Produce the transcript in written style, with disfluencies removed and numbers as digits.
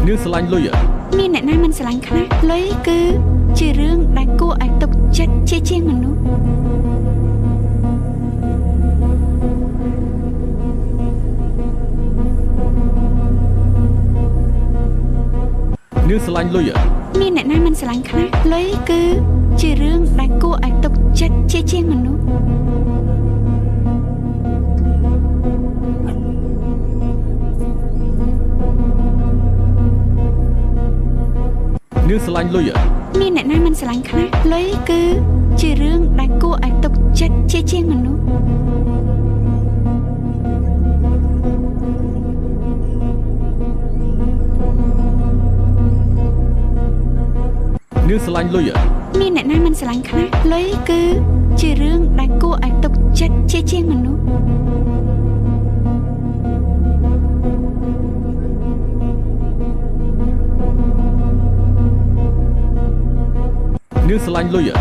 នាងស្រឡាញ់លុយ មានអ្នកណាមិនស្រឡាញ់ខ្លះលុយគឺជារឿងដែលគួរឲ្យទុកចិត្តជាជាងមនុស្ស នាងស្រឡាញ់លុយ មានអ្នកណាមិនស្រឡាញ់ខ្លះលុយគឺជារឿងដែលគួរឲ្យទុកចិត្តជាជាងមនុស្ស នាងស្រឡាញ់លុយ មានអ្នកណាមិនស្រឡាញ់ខ្លះលុយគឺជារឿងដែលគួរឲ្យទុកចិត្តជាជាងមនុស្ស នាងស្រឡាញ់លុយ មានអ្នកណាមិនស្រឡាញ់ខ្លះលុយគឺជារឿងដែលគួរឲ្យទុកចិត្តជាជាងមនុស្ស នាងស្រឡាញ់លុយ